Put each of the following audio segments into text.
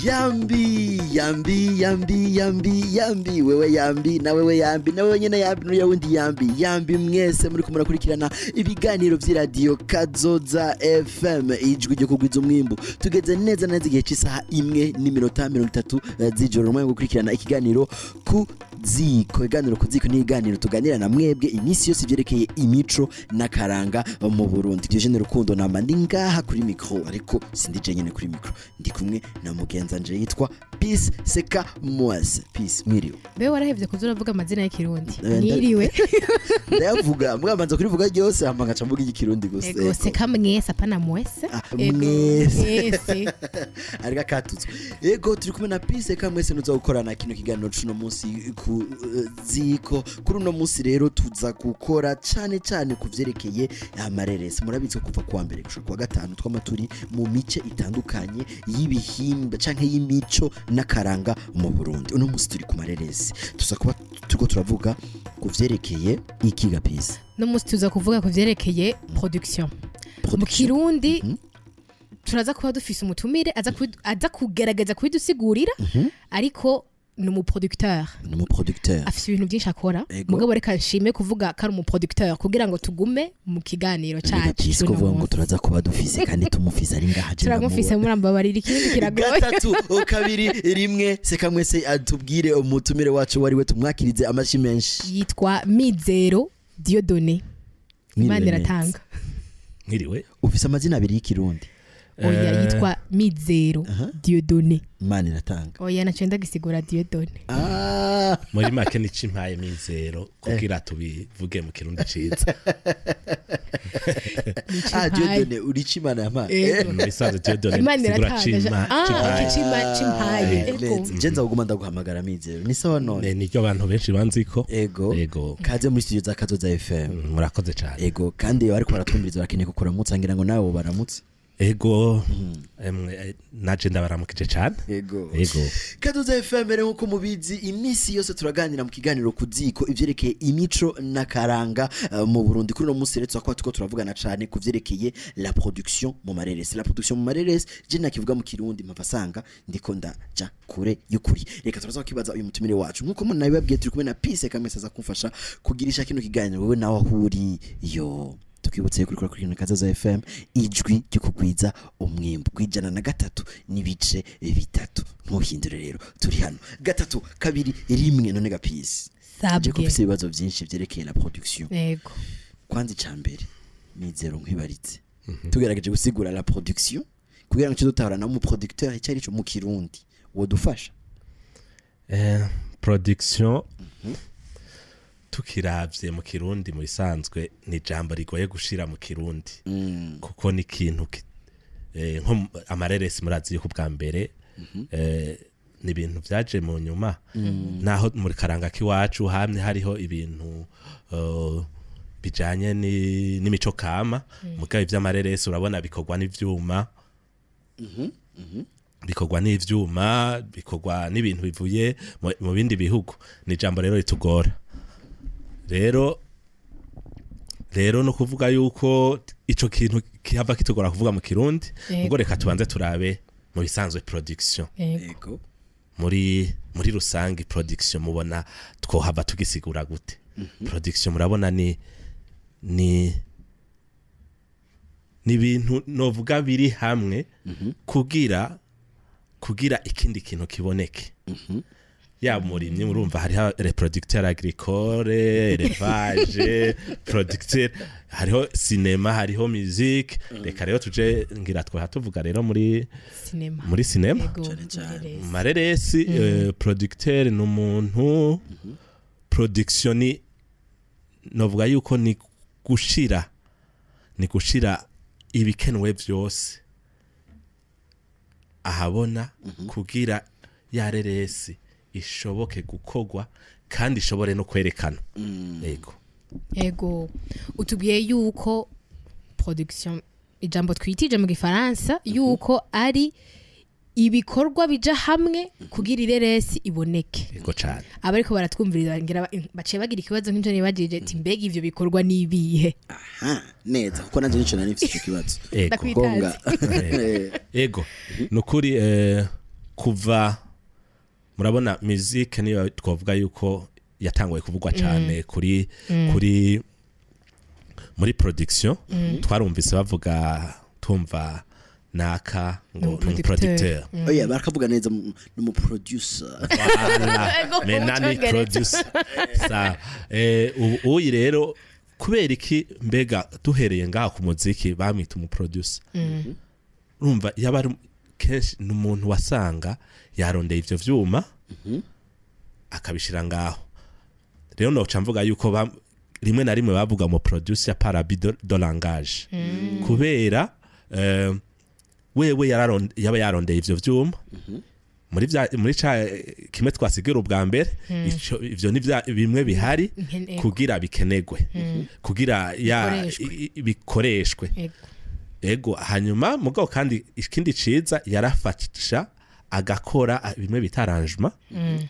Yambi, yambi, yambi, yambi, yambi, wewe yambi, na wewe yambi, na wewe nyene yambi, n'uya wundi yambi, yambi mwese muri kumurakurikirana ibiganiro vy'iradiyo Kazoza FM, ijwi ryo kugwiza umwimbu. Tugeze neza neza igihe c'isaha 1:30 z'ijoro, umwanya wo gukurikirana ikiganiro ku ziko. Ikiganiro ku ziko ni ikiganiro tuganira na mwebwe iminsi yose ivyerekeye imico n'akaranga mu Burundi. Diogene Rukundo namba ndi ngaha kuri micro, ariko sindi je nyene kuri micro, ndi kumwe na mugenzi wanje yitwa Peace Seka Mwese. Peace, mwiriwe. Mbe warahevye kuza uravuga amazina y'ikirundi? Mwiriwe. Ndayavuga, mwabanza kurivuga ryose hama ngaca mvuga ikirundi gusa. Ego, Seka mwese apana mwese. Mwese. Ariko akatutswe. Ego, turi kumwe na Peace Seka Mwese nuza gukorana kino kiganiro cuno munsi ku ziko. Kuri uno munsi rero tuza gukora cane cane kuvyerekeye amareresi. Murabizi ko kuva kuwa mbere gushika kuwa gatanu twama turi mu mice itandukanye y'ibihimba canke y'imico n'akaranga mu Burundi. Uno munsi turi ku mareresi, tuza kuba turiko turavuga kuvyerekeye ikiga Peace. No munsi tuza kuvuga kuvyerekeye production mu Kirundi. Turaza kuba dufise umutumire aza kugerageza kubidusigurira, ariko ni umuproducteur. Ni umuproducteur. Afise ibintu byinshi akora. Mugabo reka nshime kuvuga ko ari umuproducteur kugira ngo tugume mu kiganiro cyacu. Kuvuga ngo turaza kuba dufise kandi tumufise ari ngaha je. Turamufise, murambabarira ikindi kiragoye. 3 2 1 Seka Mwese atubwire umutumire wacu wari we, tumwakirize amashi menshi. Yitwa Mizero Dieudonné. Imana iratanga. Mwiriwe. Ufise amazina abiri y'ikirundi. Oya, yitwa Mizero Dieudonné. Imana iratanga. Oya, naco ndagisigura Dieudonné. Muri make ni cimpaye Mizero kugira tubivuge mu Kirundi ciza. Dieudonné uri cimana yampaye. Misaze Dieudonné sigura cima. Cima cimpaye. Je nza kuguma ndaguhamagara Mizero. Ni sawa none. Ni ryo abantu benshi banziko. Ego. Ego. Kaze muri studio za Kazoza FM. Murakoze cyane. Ego, kandi ariko baratwumviriza bakeneye kukuramutsa ngira ngo nawe baramutse. Ego, naje ndabaramukije cyane. Ego. Ego. Kazoza FM rero nkuko mubizi iminsi yose turaganira mu kiganiro ku ziko ivyerekeye imico n'akaranga mu Burundi. Kuri no munsi rero twakuba tuko turavugana cyane kuvyerekeye la production mu mareresi. La production mu mareresi je nakivuga mu Kirundi mpava sanga ndiko ndaja kure y'ukuri. Reka turaza kibaza uyu mutumire wacu. Nkuko munabibabwiye turi kumwe na Peace Kamese aza kumfasha kugirisha kino kiganiro wewe nawe ahuri yo. Tukibutse kuri kuri Kazoza FM ijwi ryo kugwiza umwimbu 103.3. Ntuhindure rero turi hano 3 2 1. None ga Peace, je kufise ibibazo byinshi vyerekeye la production. Yego. Kwanza icambere Mizero nkwibaritse, tugerageje gusigura la production kugira ngo tudutahura na mu producteur icyo ari cyo mu Kirundi, wodufasha? Production tukiravye mu Kirundi mu bisanzwe ni jambo rigoye gushira mu Kirundi, kuko ni ikintu nko amareresi murazi yuko bwa mbere ni ibintu vyaje mu nyuma, naho muri karanga kiwacu hamwe hariho ibintu bijanye n'imico kama, mugabe vy'amareresi urabona bikorwa n'ivyuma, bikorwa n'ivyuma, bikorwa n'ibintu bivuye mu bindi bihugu. Ni jambo rero ritugora. Rero no kuvuga yuko ico kintu kihava kitugora kuvuga mu Kirundi, ubwo reka tubanze turabe mu bisanzwe production. Yego. Muri rusangi production mubona twohava tugisigura gute? Production murabona ni ibintu novuga biri hamwe kugira ikindi kintu kiboneke. Ya murimyi murumva hariho reproducteur agricole, élevage, producteur, hariho cinema, hariho musique. Reka rero tuje ngira twa tuvuga rero muri cinema. Muri cinema mareresi producteur ni umuntu, production ni novuga yuko ni gushira ibikenewe vyose ahabona kugira ya reresi ishoboke gukogwa kandi ishobore no kwerekana. Yego. Ego, utubwiye yuko production ijambo twitije mu gifaransa yuko ari Ibikorwa bija hamwe kugira ireresi iboneke. Yego cane. Abariko baratwumviriza ngira baciye bagira ikibazo nk'ivyo nibagirije ati mbega ivyo bikorwa nibihe? Aha, neza, kuko nanje nico nari mfise ico kibazo. Ego. Ndakwitazi. Konga. Ego, nukuri kuva murabona musique niyo twavuga yuko yatanguye kuvugwa cyane kuri muri production, twarumvise bavuga, tumva naka ngo ni Umuproducteur. umuproducteur. Oya, barakavuga neza, ni umu producer. Voilà. Ego, Maintenant ni mucongereza. producer. Sa ubu uyi rero kubera iki mbega duhereye ngaha ku muziki bamwita umuproducer? Urumva yaba ari kenshi ni umuntu wasanga yarondeye ivyo vyuma akabishira ngaho. Rero noca mvuga yuko rimwe na rimwe bavuga mu producer par abus de langage, kubera wewe yaba yarondeye ivyo vyuma muri vya muri ca kimwe twasigira ubwa mbere, ico ivyo ni vya bimwe bihari kugira bikenegwe, kugira ya Bikoreshwe. Bikoreshwe. Ego, hanyuma mugabo kandi ikindi ciza yarafasha agakora bimwe bita arrangement,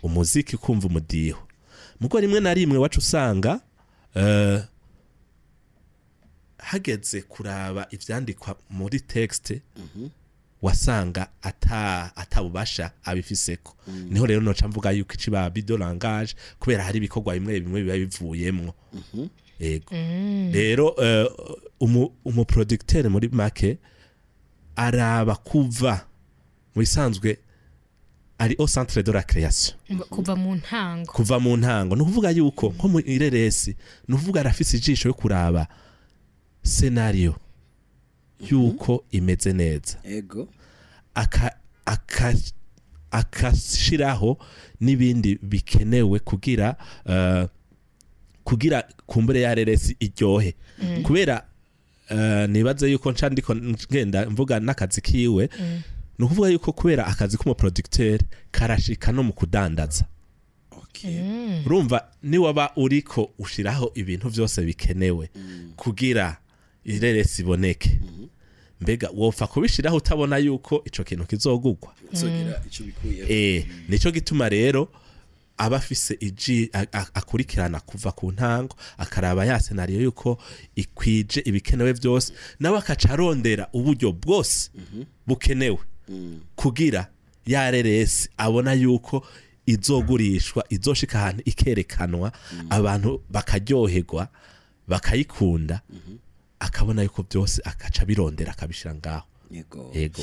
umuziki kumva umudiho. Mugo rimwe na rimwe wacu usanga hageze kuraba ivyandikwa muri texte, wasanga atabubasha abifiseko. Niho rero noca mvuga yuko iciba abus de langage, kubera hari ibikorwa bimwe bimwe biba bivuyemwo. Ego, rero umuproducteur muri make araba kuva mu bisanzwe ari au centre de la création. Kuva mu ntango. Kuva mu ntango, ni ukuvuga yuko nko mu ireresi, ni ukuvuga arafise ijisho yo kuraba scénario yuko imeze neza, akashiraho n'ibindi bikenewe kugira kumbure ya reresi iryohe, kubera nibaze yuko nca ndiko ngenda mvuga n'akazi kiwe. Ni ukuvuga yuko kubera akazi k'umuproducteur karashika no mu kudandaza. Urumva niwaba uriko ushiraho ibintu vyose bikenewe kugira ireresi iboneke, mbega wopfa kubishiraho utabona yuko ico kintu kizogugwa? Uzogira ico bikuye. Nico gituma rero aba afise iji akurikirana kuva ku ntango, akaraba ya scénario yuko ikwije ibikenewe byose, nawe akaca arondera uburyo bwose bukenewe kugira ya reresi abona yuko izogurishwa, izoshika ahantu ikerekanwa, abantu bakaryoherwa, bakayikunda, akabona yuko byose akaca birondera akabishira ngaho. Yego. Yego.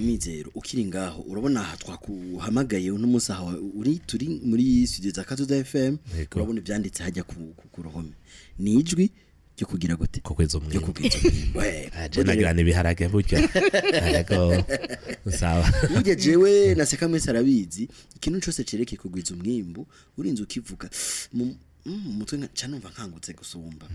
Mizero, ukiri ngaho, urabona aha twakuhamagaye uno munsi, aha uri turi muri studio za Kazoza FM. Urabona ivyanditse hajya ku ruhome, ni ijwi ryo kugira gute? Kugwiza Ryo umwimbu. Kugwiza umwimbu. Je nagira n'ibiharage burya. Yego, sawa. Burya jewe naseka, mwese arabizi, ikintu cose cerekeye kugwiza umwimbu urinze ukivuga mu mutwe nca numva nkangutse gusumba.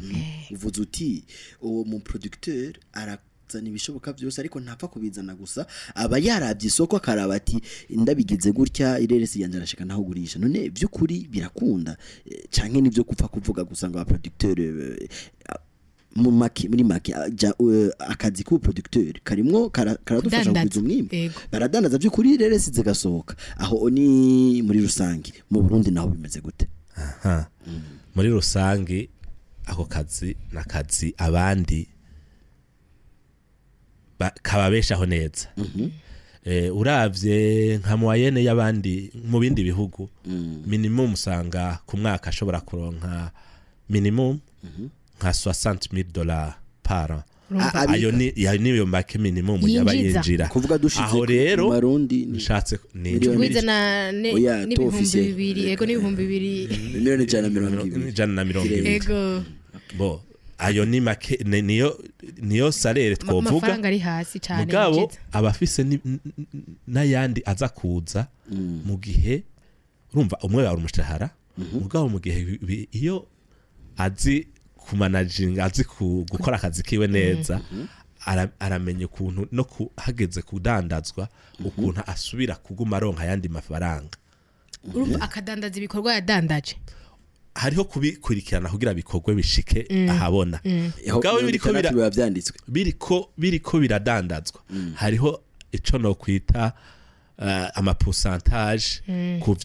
Uvuze uti uwo mu producteur arazana ibishoboka byose, ariko ntapfa kubizana gusa, aba yarabye isoko, akaraba ati ndabigize gutya ireresi yanje arashika naho gurisha. None by'ukuri birakunda, canke nivyo kupfa kuvuga gusa ngo aba producteur mu make, muri make akazi k'ubu producteur karimwo karadufasha Kudandaza. kugwiza umwimbu? Yego. Baradandaza by'ukuri, reresi zigasohoka? Aho ni muri rusange. Mu Burundi naho bimeze gute? Aha. Muri rusange ako kazi n'akazi abandi kababeshaho neza. Uravye nka moyenne y'abandi mu bindi bihugu, minimum usanga ku mwaka ashobora kuronka minimum nka $60,000 par an. Urumva? Ayo ni ayo niyo make minimum yaba Yinjiza. yinjira. Kuvuga dushize Aho ku rero Marundi ni nshatse ni Miliyoni. Gwiza na Oya, to n'ibihumbi officiel. 2, yego, n'ibihumbi 2. 120,000,000. 120. Yego. Bo ayo ni make, niyo salaire twovuga. Amafaranga ari hasi cyane Mugabo yinjiza. abafise n'ayandi aza kuza mu gihe urumva umwe yari umushahara, mugabo mu gihe iyo azi kumanaginga, azi gukora akazi kiwe neza, aramenya ukuntu no hageze kudandazwa ukuntu asubira kuguma aronka ayandi mafaranga. Urumva akadandaza ibikorwa yadandaje. Hariho kubikurikirana kugira bikorwe bishike ahabona. Mugabo biriko 60 biba vyanditswe. Biriko biradandazwa, hariho ico no kwita ama pourcentage ku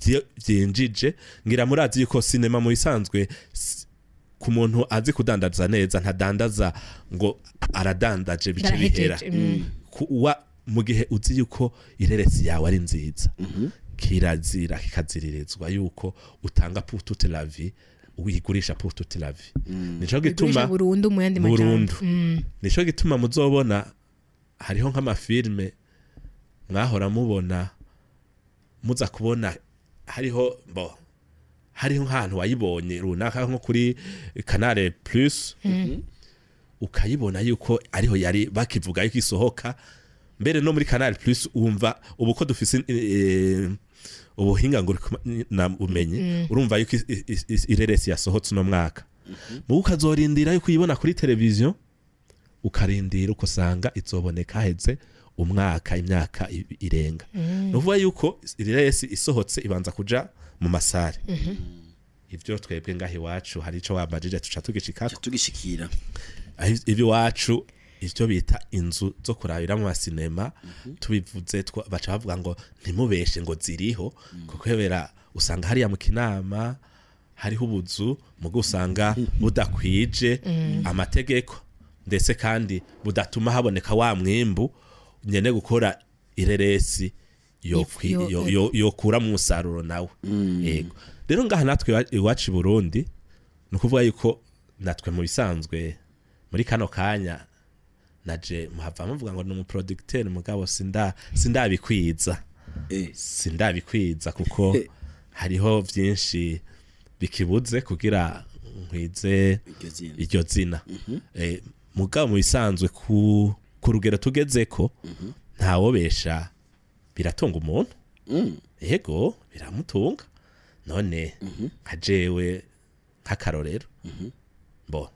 vyinjije. Ngira murazi yuko sinema mu bisanzwe ku muntu azi kudandaza neza ntadandaza ngo aradandaje bice bihera. Mu gihe uzi yuko ireresi yawe ari nziza, kirazira kikaziririzwa yuko utanga pour toute la vie, uyigurisha pour toute la vie. Nico gituma burundu mu yandi majambo. Nico gituma muzobona hariho nk'amafilme mwahora mubona, muza kubona hariho bo hariho nk'ahantu wayibonye runaka nko kuri Canal Plus, ukayibona yuko ariho yari bakivuga yuko isohoka mbere no muri Canal Plus. Umva ubu ko dufise ubuhinga ngo na umenye, urumva yuko ireresi yasohotse no mwaka, mu ukazorindira yuko uyibona kuri television, ukarindira uko sanga izoboneka heze umwaka, imyaka irenga. Nuvuga yuko ireresi isohotse ibanza kuja mu masare. Ivyo twebwe ngaho iwacu hari ico wabajije tuca tugishikako, tugishikira ivyo iwacu ivyo bita inzu zo kurabira mu masinema. Tubivuze baca bavuga ngo ntimubeshe ngo ziriho, kuko hebera usanga hariya mu Kinama hariho ubuzu mugo usanga budakwije amategeko, ndetse kandi budatuma haboneka wa mwimbu nyene gukora ireresi yo kura mu musaruro nawe. Yego, rero ngaha natwe iwacu i Burundi nukuvuga yuko natwe mu bisanzwe muri kano kanya naje muhava muvuga ngo ni umuproducteur, mugabo sindabikwiza. Sindabikwiza kuko hariho vyinshi bikibuze kugira nkwize iryo zina. Mugabo mu bisanzwe ku rugero tugezeko ntawobesha, biratunga umuntu. Yego, biramutunga. None nka jewe nk'akarorero, bo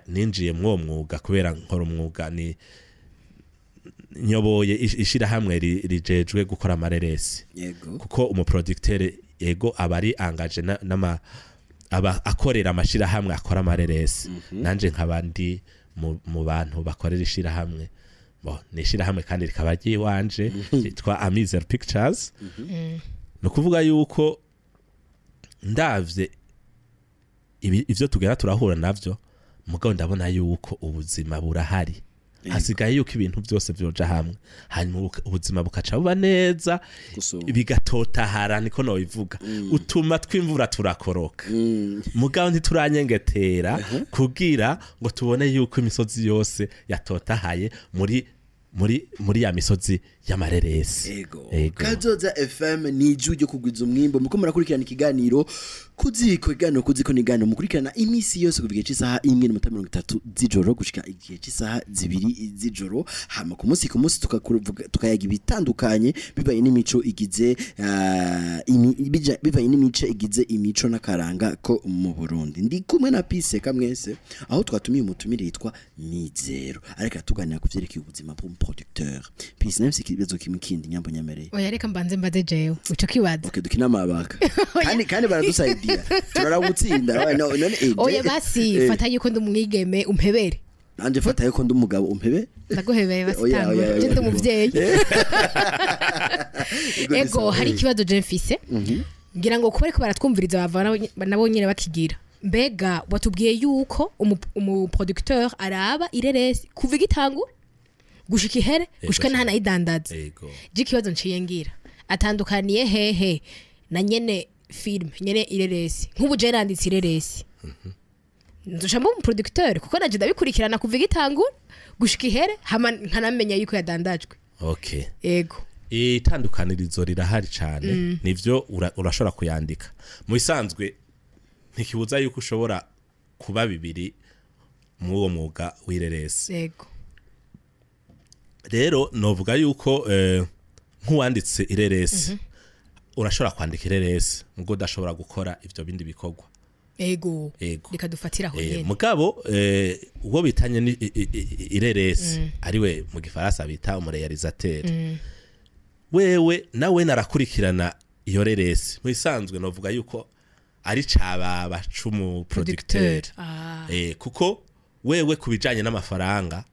ninjiye mw'uwo mwuga kubera nkora umwuga, ni nyoboye ishirahamwe rijejwe gukora amareresi. Kuko umuproducteur, yego, aba ari engagé n'ama aba akorera amashirahamwe akora amareresi, nanje nkaba ndi mu bantu bakorera ishirahamwe. Bo ni ishirahamwe kandi rikaba ryiwanje, ryitwa Amizer Pictures. Ni ukuvuga yuko ndavye ivyo tugera turahura navyo, mugabo ndabona yuko ubuzima burahari, hasigaye yuko ibintu byose vyoja hamwe, hanyuma ubuzima bukaca buba neza. Gusumba. Bigatotahara, niko nobivuga. Utuma tw'imvura turakoroka, mugabo ntituranyengetera kugira ngo tubone yuko imisozi yose yatotahaye muri ya misozi y'amareresi. Ego. Kazoza FM ni ijwi ryo kugwiza umwimbo. Muko murakurikirana ikiganiro Kuziko. Ikiganiro Kuziko ni ikiganiro mukurikirana imisi yose kuva igihe cy'isaha 1:30 z'ijoro gushika igihe cy'isaha 2 z'ijoro. Hama ku munsi tukayaga ibitandukanye bibaye n'imico igize bibaye n'imice igize imico n'akaranga ko mu Burundi. Ndi kumwe na Pise kamwese, aho twatumiye umutumire yitwa Mizero, ariko tuganira ku vyerekeye ubuzima bw'umuproducteur. Pise, nawe ikibazo kimwe kindi nyambo nyamereye. Oya, reka mbanze mbaze jewe uco kibazo. Okay, dukina amabaka kandi baradusaidia, turaragutsinda. None Oya, basi fata yuko ndi umwigeme, umpebere. Nanje fata yuko ndi umugabo, umpebe. Ndaguhebeye basi. Oya, Tangura. oya, oya. Je ndi umuvyeyi. Ego, Ego, hari ikibazo je mfise, ngira ngo kuba ariko baratwumviriza bava nabo nyene bakigira. Mbega watubwiye yuko umuproducteur araba ireresi kuva igitangura gushika ihere, gushika cyane. ntanayidandaza. Ego. Je ikibazo nciye ngira, atandukaniye hehe na nyene film, nyene ireresi? Nk'ubu je nanditse ireresi, nzoca mba umuproducteur kuko naje ndabikurikirana kuva igitangura gushika ihere, hama nkanamenya yuko yadandajwe? Okay. Ego. Itandukanirizo rirahari cyane. Nivyo, urashobora kuyandika mu bisanzwe, ntikibuza yuko ushobora kuba bibiri muri uwo mwuga w'ireresi. Rero novuga yuko nk'uwanditse ireresi, urashobora kwandika ireresi ubwo udashobora gukora ivyo bindi bikorwa. Ego. Reka dufatire aho nyene. Mugabo uwo bitanye ni ireresi, ariwe mu gifaransa bita umuréalisateur, wewe nawe narakurikirana iyo reresi. Mu bisanzwe novuga yuko ari cababa c'umu producteur. Kuko wewe ku bijanye n'amafaranga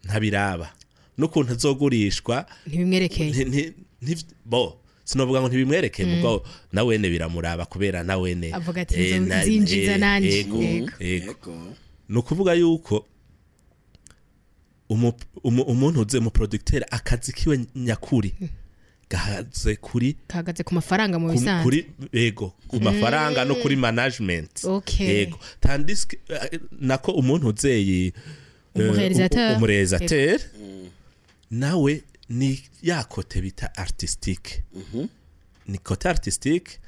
ntabiraba. N'ukuntu azogurishwa Ntibimwerekeye. Bo sinovuga ngo ntibimwerekeye, mugabo nawene biramuraba kubera nawene Avuga ati, "Nzinjiza nanje." Ego, Yego. ego. Ego. Ni ukuvuga yuko umuntu uze mu producteur, akazi kiwe nyakuri gahaze kuri Kahagaze ku mafaranga mu bisanzwe. Kuri, ego, ku mafaranga no kuri management. Ego, tandis que, nako umuntu uzeyi Umuréalisateur. Umuréalisateur nawe ni ya côté bita artistique, ni côté artistique,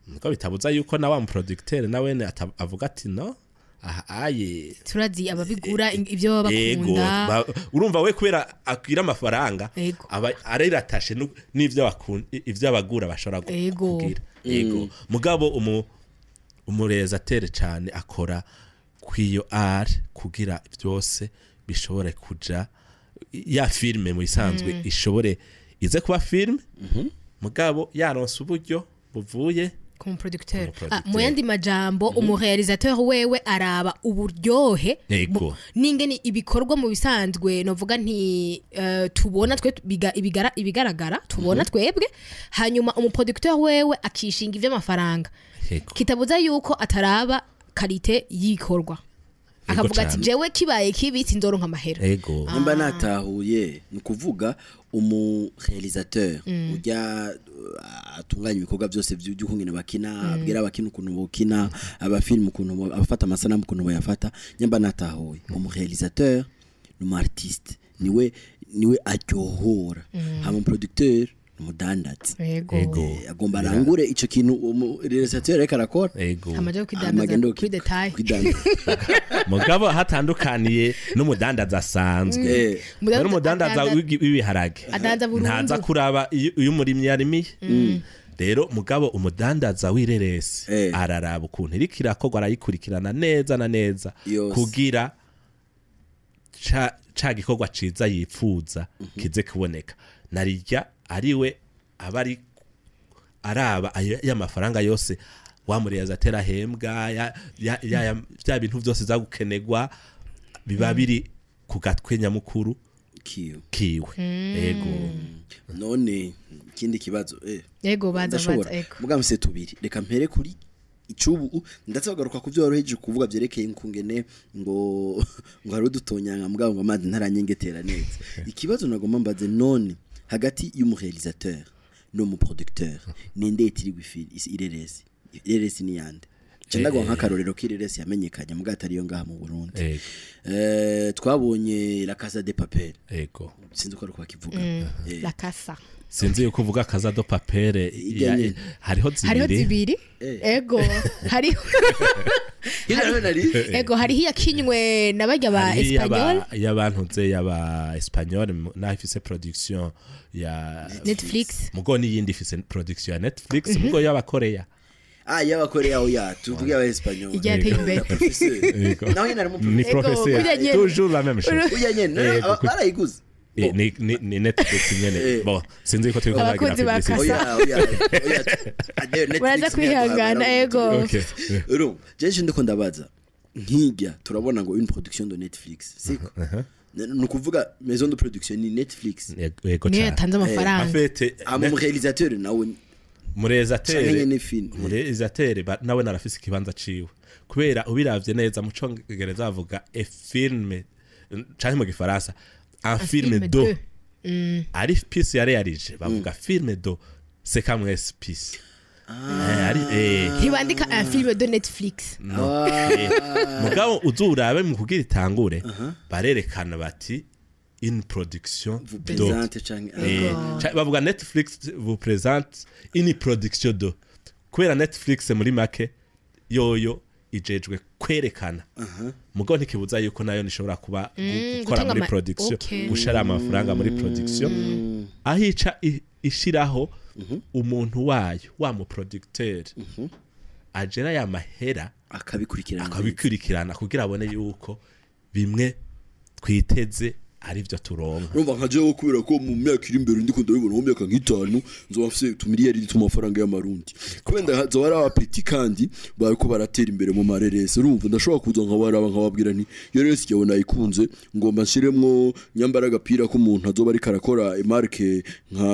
niko bitabuza yuko na wa muproducteur nawe avuga ati no aha aye. Turazi ababigura ibyo baba Ego. bakunda. Urumva we kubera akwira amafaranga, aba ariratashe n'ivyo bakunda, ivyo abagura bashobora kugira. Ego, mugabo umuréalisateur cyane akora kwiyo art kugira byose bishobore kuja ya film mu isanzwe ishobore ize kuba film, mugabo yaronse uburyo buvuye ku muproducteur. Ku muproducteur. Ah, mu yandi majambo, umuréalisateur wewe araba uburyohe n'ingene ibikorwa mu bisanzwe, novuga nti tubona twe ibigaragara tubona twebwe, hanyuma umuproducteur wewe akishinga ivy'amafaranga, kitabuza yuko ataraba qualité y'ibikorwa, akavuga ati, "Jewe kibaye kibi sinzoronka amahera." Nimba natahuye, ni ukuvuga umu réalisateur ujya atunganya ibikorwa byose by'ukungene bakina, abwira abakina ukuntu bokina, abafilm ukuntu abafata amasanamu ukuntu bayafata. Nyamba natahuye, umu réalisateur ni umu artiste, niwe aryohora, hama umu producteur ni umudandazi. Agomba arangure ico kintu umu réalisateur ariko arakora. Hama aje Hama kwidandaza agende kuri détail. kwidandaza. Mugabo hatandukaniye n'umudandaza asanzwe. Rero umudandaza w'ibiharage Adanza burundu. ntaza kuraba iyo umurimyi yarimiye. Rero mugabo umudandaza w'ireresi araraba ukuntu iriko irakorwa, arayikurikirana neza na neza Yose. kugira ca gikorwa ciza yipfuza kize kuboneka, narirya ariwe aba ari araba ayo y'amafaranga yose wamureza ahembwa, ya bintu byose zagukenerwa biba biri ku gatwe nyamukuru Kiyo. kiwe. Ego. None ikindi kibazo Yego, baza. Ndashobora. Baza, ego. Muga mse tubiri, reka mpere kuri icubu, ndetse bagaruka ku byo woroheje kuvuga byerekeye inkungene ngo hari udutonyanga, mugabo ngo amazi ntaranyengetera neza. Ikibazo nagomba mbaze none, hagati y'umuréalisateur n'umuproducteur, ninde yitirirwa ireresi? Ni yande? Ndagwa nk'akarorero k'ireresi yamenyekanye mugabo atari yo ngaha mu Burundi. Twabonye La Casa de Papel. Sinzi uko ari bakivuga. La Casa. Sinzi yuko uvuga Casa de Papel. Irya nyene. Hariho Hariho zibiri. zibiri. Ego, hariho Hirya no hino ego, hariho iyakinywe na barya ba Hariho Espagnol. Y'abantu nze y'aba Espagnol naho ifise production ya Netflix. Mugo n'iyindi ifise production ya Netflix, mugo y'abakoreya. Ah, y'abakoreya, oya, tuvuge aba Espagnol. Irya yateye imbere. Professeur. Naho nyene harimo Ni Ego, professeur. kurya nyene. Toujours la même chose. Urya nyene barayiguze. Ni Netflix nyene. Bon, sinzi ko turiko turagira Abakunzi ba publicité. Casa. Oya. Ah, Netflix Baraza kwihangana, ego. Okay. Urumva jeje ndiko ndabaza, nkijya turabona ngo une production de Netflix, siko? Ni ukuvuga maison de production ni Netflix. Yego Niyo cyane. yatanze amafaranga. En fait, Ama umuréalisateur nawe muréalisateur canke nyene film. Muréalisateur nawe narafise ikibanza ciwe, kubera ubiravye neza mu congereza bavuga a film, canke mu gifaransa un film Film do de. Ari piece yaréalije, bavuga film de, c'est comme piece. Ari Ntibandika un film de Netflix. No. Mugabo uzurabe mu kugira itangure barerekana bati une production Vous de présente canke Bavuga Netflix vous présente une production de, kubera Netflix muri make yoyo ijejwe kwerekana, mugabo ntikibuza yuko nayo nishobora kuba gukora Gutanga muri production, gushira amafaranga muri production, aho ica ishiraho umuntu wayo wa mu producteur agera ya mahera, akabikurikirana. Akabikurikirana kugira abone yuko bimwe twiteze ari byo turonka. Urumva nka jewe, kubera ko mu myaka iri imbere ndiko ndabibona, mu myaka nk'itanu nzoba mfise utumiliyari tw'amafaranga y'amarundi, kubera hazoba hari abapeti kandi bariko baratera imbere mu mareresi. Urumva ndashobora kuza nkabaraba, nkababwira nti: "Iyo reresi yawe nayikunze, ngomba nshiremwo nyambara agapira k'umuntu azoba ariko arakora marque nka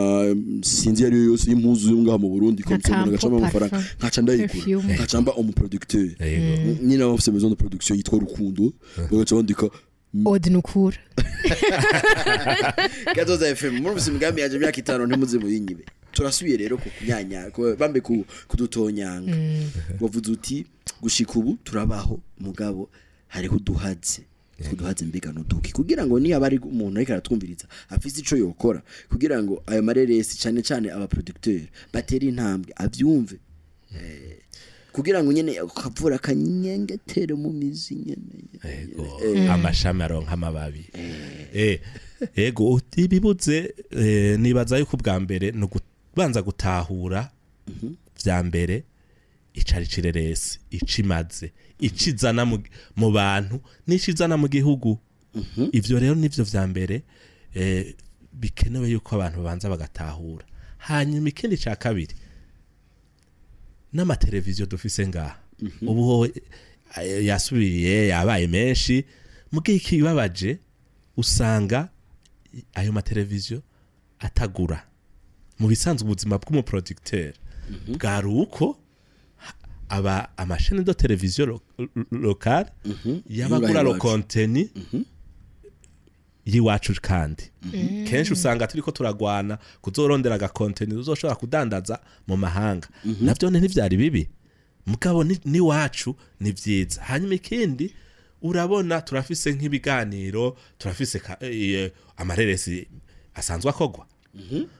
sinzi iyo ariyo yose y'impuzu yo ngaha mu Burundi." Nka Comme ça umuntu agacamo Campo amafaranga, Parfum. nkaca ndayigura, Perfume. nkaca mba umuproducteur. Yego. Nyine bafise maison de production yitwa Rukundo, bagaca bandika Ode nukura. Kazoza FM, murumvise imigambi yaje imyaka 5, ntimuze muyinyibe. Turasubiye rero ku kunyanya bambe kudutonyanga. Wavuze uti gushika ubu turabaho, mugabo hariho uduhaze. Uduhaze mbega nuduki, kugira ngo niba ari umuntu ariko aratwumviriza afise ico yokora kugira ngo ayo mareresi, cane cane aba producteur, batere intambwe, avyumve, kugira ngo nyene akavura kanyengetere mu mizi nyene? Ego, amashami aronka amababi. Ego, ibibuze, nibaza yuko ubwa mbere ni ukubanza gutahura vya mbere icari cireresi, icimaze, icizana mu bantu n'icizana mu gihugu. Ivyo rero nivyo vya mbere bikenewe yuko abantu babanza bagatahura. Hanyuma ikindi ca kabiri, n'amateleviziyo dufise ngaha ubu ho yasubiriye yabaye menshi. Mugihe ikibabaje usanga ayo mateleviziyo atagura. Mu bisanzwe ubuzima bw'umuproducteur bwari uko aba amachaînes de télévision locale yabagura Y'iwacu. le contenu y'iwacu, kandi kenshi usanga turiko turagwana kuzorondera agacontenu uzoshobora kudandaza mu mahanga. Navyo ntivyari bibi, mugabo n'iwacu ni vyiza. Hanyuma ikindi, urabona turafise nk'ibiganiro, turafise amareresi asanzwe akogwa,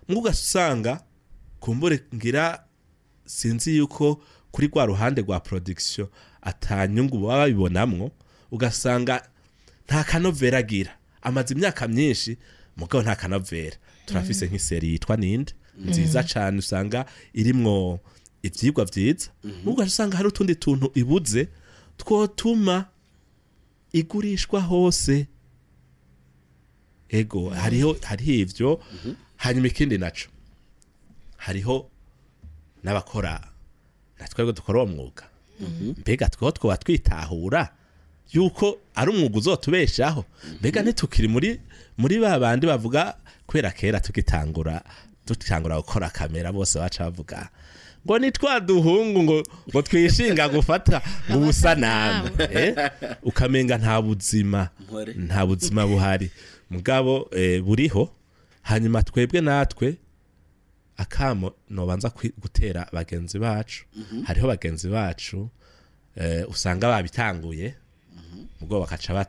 mugo ugasanga kumbure ngira sinzi yuko kuri rwa ruhande rwa production atanyungu baba babibonamwo, ugasanga nta kanovera agira. Amaze imyaka myinshi, mugabo nta kanovera. Turafise nk'isérie yitwa Ninde, nziza cane, usanga irimwo ivyigwa vyiza, mugo usanga hari utundi tuntu ibuze twotuma igurishwa hose. Ego, hariho ivyo. Hanyuma ikindi naco, hariho n'abakora, na twebwe dukora uwo mwuga, mbega tweho twoba twitahura yuko ari umwuga uzotubeshaho? Mbega ntitukiri muri ba bandi bavuga, kubera kera tugitangura, dutangura gukora kamera, bose baca bavuga ngo ni twa duhungu ngo twishinga gufata ngo ubusanamu, ukamenga nta buzima. Mpore. Nta buzima buhari, mugabo buriho. Hanyuma twebwe natwe akamo nobanza gutera bagenzi bacu, hariho bagenzi bacu usanga babitanguye, ubwo bakaca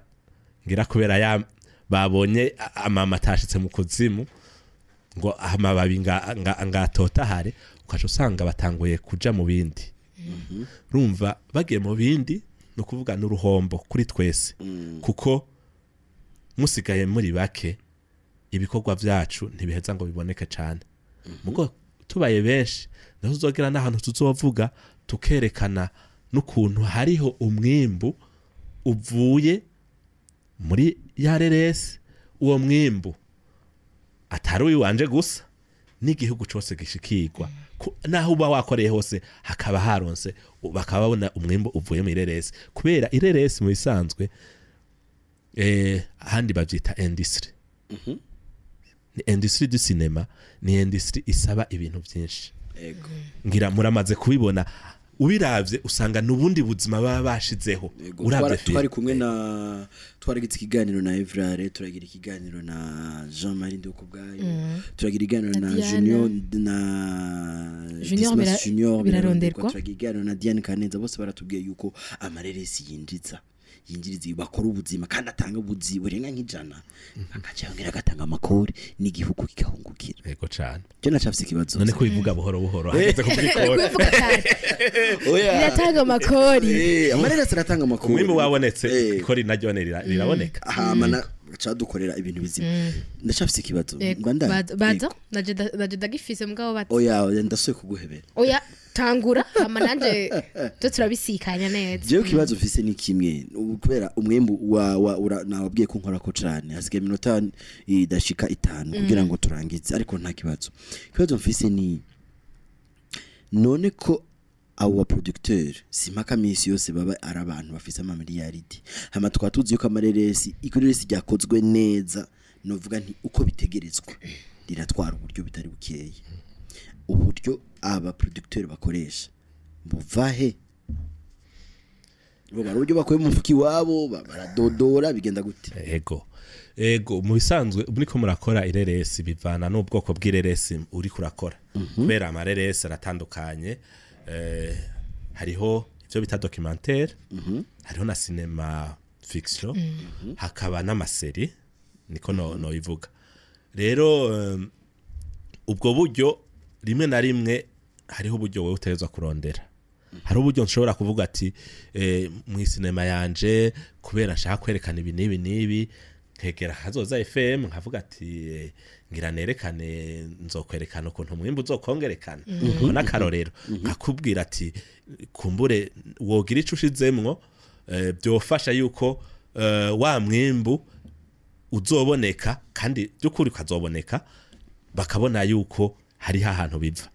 ngira kubera ya babonye amama atashitse mu kuzimu ngo amababi ngatotahare, ukaca usanga batanguye kuja mu bindi. Rumva bagiye mu bindi, ni ukuvuga n'uruhombo kuri twese, kuko musigaye muri bake, ibikorwa vyacu ntibiheza ngo biboneke cane. Mugo tubaye benshi, naho tuzogera n'ahantu tuzovuga, tukerekana n'ukuntu hariho umwimbu uvuye muri ya reresi, uwo mwimbu atari uwanje gusa, n'igihugu cose gishikirwa. Naho uba wakoreye hose hakaba haronse, bakaba babona umwimbu uvuye mu ireresi, kubera ireresi mu bisanzwe ahandi bavyita industrie, ni industrie du cinéma, ni industrie isaba ibintu byinshi. Ngira muramaze kubibona, ubiravye usanga n'ubundi buzima baba bashizeho. Uravye film. Twari kumwe na, twaragize ikiganiro na Evrare, turagira ikiganiro na Jean Marie Ndokubwayo, turagira ikiganiro na Na Diana. Junior na Junior. Dismas Junior. Biraronderwa. Biraronderwa. Turagira ikiganiro na Diane Kaneza, bose baratubwiye yuko amareresi yinjiza, yinjiriza, bakora ubuzima kandi atanga ubuzi burenga nk'ijana, akaca yongera agatanga amakori n'igihugu kikahungukira. Yego cane. Je nacafise ikibazo. None ko bivuga buhoro buhoro, hageze kuvuga ikori? Kubivuga cyane. Oya. Biratanga amakori. Amareresi aratanga amakori. Umwimbu wabonetse, ikori naryo riraboneka. Hama na cadukorera ibintu bizima. Ndacafise ikibazo. Yego, Mbandanye? baza. Yego. Naje ndagifise, mugabo bati. Oya, oya, ndasuye kuguhebera. Oya. Tangura hama nanje byo turabisikanya neza. Jewe kibazo mfise ni kimwe, ubu kubera umwembu wa nababwiye ko nkora ko cane, hasigaye iminota idashika 5 kugira ngo turangize, ariko nta kibazo. Ikibazo mfise ni none ko abo ba producteur simpaka misi yose baba ari abantu bafise ama miliyaridi, hama tukaba tuzi yuko amareresi ikureresi ryakozwe neza, novuga nti uko bitegerezwa riratwara uburyo bitari bukeye. Uburyo aba producteur bakoresha buvahe? Bo bari uburyo bakuye mu mufuki wabo, baradodora, bigenda gute? Ego, mu bisanzwe muriko murakora ireresi bivana n'ubwoko bw'ireresi uri kurakora, kubera amareresi aratandukanye. Hariho ivyo bita documentaire, hariho na cinéma fiction, hakaba n'ama séries, niko no ivuga. Rero ubwo buryo rimwe na rimwe hariho uburyo wewe utegerezwa kurondera. Hari uburyo nshobora kuvuga ati mu sinema yanje kubera nshaka kwerekana ibi n'ibi n'ibi, nkegera Kazoza FM nkavuga ati ngira nerekane, nzokwerekana ukuntu umwimbu uzokongerekana. Ngo n'akarorero nkakubwira ati kumbure wogira ico ushizemwo, byofasha yuko wa mwimbu uzoboneka, kandi by'ukuri ukazoboneka, bakabona yuko hariho ahantu biva.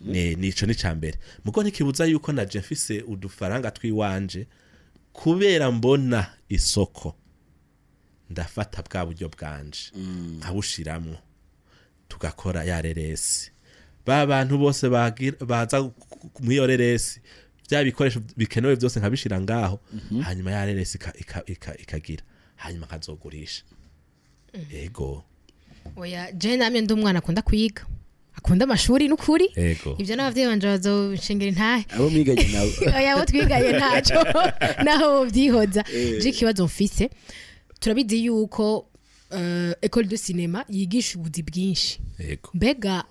Ni nico ni cambere. Mugo ntikibuza yuko naje mfise udufaranga twiwanje, kubera mbona isoko ndafata bwa buryo bwanje nkabushiramwo, tugakora ya reresi. Ba bantu bose baza muri iyo reresi, bya bikoresho bikenewe byose nkabishira ngaho, hanyuma ya reresi ikagira, hanyuma nkazogurisha. Ego. Oya, je namye ndi umwana akunda kwiga, akunda amashuri n'ukuri. Ivyo n'abavyeyi banje bazoshingira intahe. Abo mwiganye nabo? Oya, abo twiganye ntaco naho vyihoza. Je ikibazo mfise, turabizi yuko école de cinéma yigisha ubuzi bwinshi. Mbega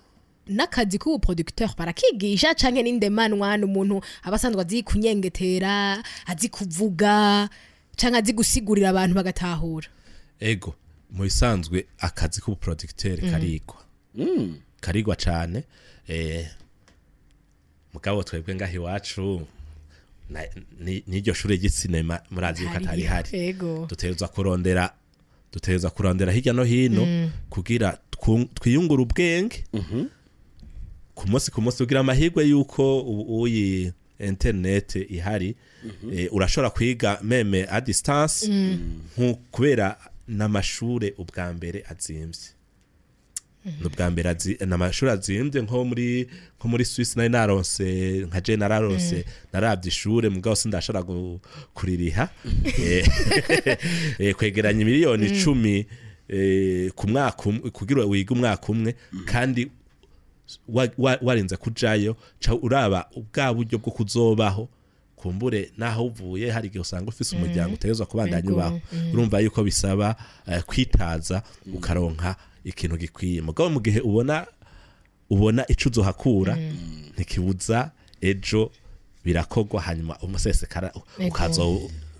n'akazi k'ubu producteur barakigisha, canke n'indemanwa, n'umuntu aba asanzwe azi kunyengetera, azi kuvuga, canke azi gusigurira abantu bagatahura? Ego, mu bisanzwe akazi k'ubu producteur karigwa, karigwa cane. Mugabo twebwe ngaho iwacu n'iryo shure ry'isinema murazi yuko atari hari. Dutegerezwa kurondera hirya no hino kugira twiyungure ubwenge ku munsi ku munsi, kugira amahirwe yuko ubu uyi internet ihari, urashobora kwiga même à distance, kubera n'amashure ubwa mbere azimvye, n'ubwa mbere n'amashuri azimvye. Nko muri Swiss nari naronse, nka je nararonse, naravye ishure, mugabo sindashobora kuririha. Kwegeranya miliyoni 10 ku mwaka umwe kugira wige umwaka umwe, kandi warinze kujayo, ca uraba ubwa buryo bwo kuzobaho. Kumbure naho uvuye hari igihe usanga ufise umuryango utegerezwa kubandanya ubaho. Urumva yuko bisaba kwitaza ukaronka ikintu gikwiye. Mugabo mu gihe ubona ico uzohakura, ntikibuza ejo birakogwa, hanyuma umusesekara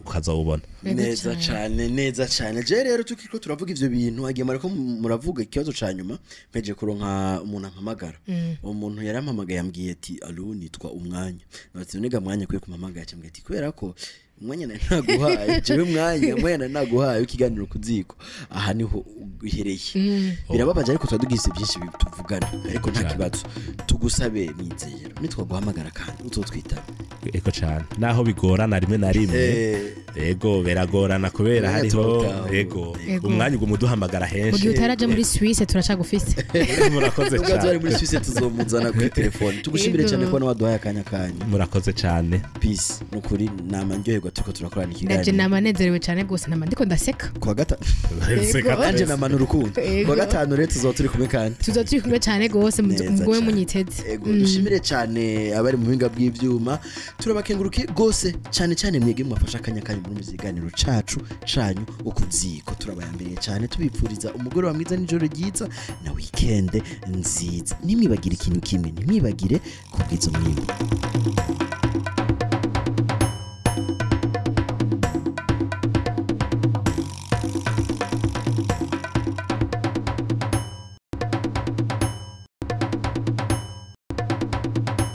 ukazowubona. Neza Cane. Cane, neza cane. Je rero tukiko turavuga ivyo bintu hagiye marako muravuga ikibazo ca nyuma, mpeje kuronka umuntu ampamagara. Uwo muntu yarampamagaye, yambwiye ati: "Allo, nitwa Umwanya." Nati: "Nega Mwanya kwiye kumpamagara?" Cyambwiye ati: "Kubera ko umwanya nari naguhaye jewe, umwanya nari naguhaye ikiganiro kuziko, aha niho uhereye." Birababaje, ariko tuba dugize byinshi tuvugana, ariko nta kibazo. Tugusabe Mizero, nitwaguhamagara kandi uzotwitaba. Ego cane, naho bigorana rimwe na rimwe. Ego, biragorana kubera Umwanya hariho turawutahura. Ego, Ego. umwanya uguma uduhamagara Mu gihe henshi. utaraja muri Suisse turacagufise. Murakoze Nubwo ari muri cane. Suisse tuzomuzana kuri telefone. Tugushimire cyane kubona waduhaye akanya kanyu. Murakoze cane. Peace, nukuri nama ndyoherwa turiko turakorana Naje ikiganiro. nama nezerewe cane gose, nama ndiko ndaseka. Kuwa gatanu Seka nanje twese. nama n'urukundo. Ego. Kuwa gatanu rero tuzoba turi kumwe kandi. Tuzoba turi kumwe cane gose. Neza Mugume cane. munyiteze. Ego, dushimire cyane abari mu buhinga bw'ivyuma, turabakengurukiye gose cyane cyane mwege mwafashe akanya kanyu muri kiganiro cacu canyu ukuziko. Turabayambiriye cyane, tubipfuriza umugoroba mwiza n'ijoro ryiza na weekend nziza. Nimwibagire ikintu kimwe, nimwibagire kubwiza umwimbu.